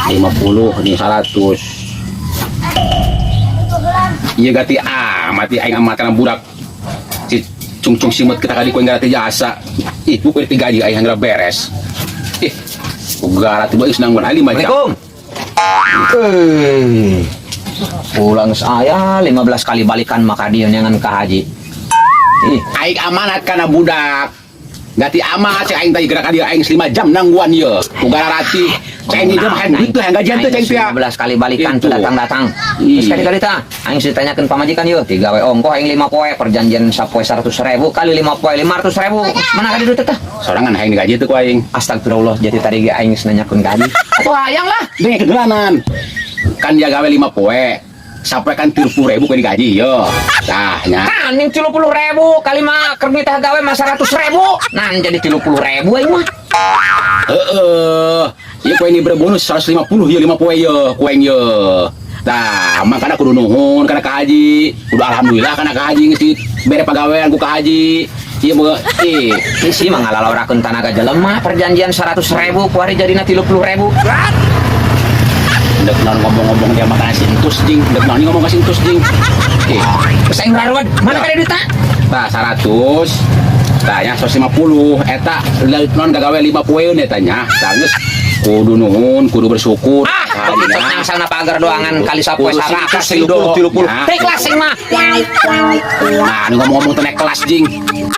50 ini 100. Iya, gati amat aing amat kana budak. Si cungcung simut kita kali ku aing garati jasa. Ih, buku digaji aing geura beres. Ih, gara tiba geus nangguan aing 5 jam. Assalamualaikum. Eh, pulang saya 15 kali balikan maka dia nyangan ka haji. Ih, Aing amanat kana budak. Gati amat cek aing tadi gerak dia aing 5 jam nangguan ye. Ku gararati. Cek aing jam hayang duit teh, hayang gajian teh cek teh. 15 kali balikan Itu. tuh datang-datang. Ih. Terus kali-kali tah, aing sih tanyakeun pamajikan yeuh, tiga we ongkoh aing 5 poe, perjanjian sapoe 100 ribu kali 5 poe 500 ribu. Mana kali duit teh? Sorangan hayang digaji teh ku aing. Astagfirullah, jadi tadi ge aing geus nanyakeun gaji. Atuh hayang lah. Dengan kegelanan. Kan dia gawe 5 poe. Sampai kan 30 ribu ku digaji yo. Tah nya. Kan yang 30 ribu kali mah keur teh gawe mah 100 ribu. Nah, jadi 30 ribu aing mah. Heeh. Ieu ku ini berbonus 150 ye 5 poe ye ku aing ye. Tah, makanya kudu nuhun kana ka haji. Kudu alhamdulillah kana ka haji geus bere pagawean ku ka haji. Ieu mah ih. Isi mah ngalalaurakeun tanaga jelema, perjanjian 100 ribu ku hari jadina 30 ribu. Dek naon ngomong-ngomong dia makan si entus jing, dek naon ngomong ka si entus jing. Ih, Terus aing raruan, mana kali duit? Tah 100. Tah nya 150 eta non gagawe 5 poeun eta nya. Tah geus kudu nuhun, kudu bersyukur. Ah, begitu angsal na pagar doangan kali sapoe Kudu 100 ridho. 30 30. Ya. Teh kelas sing mah. Nah, nu ngomong-ngomong teh naik kelas jing.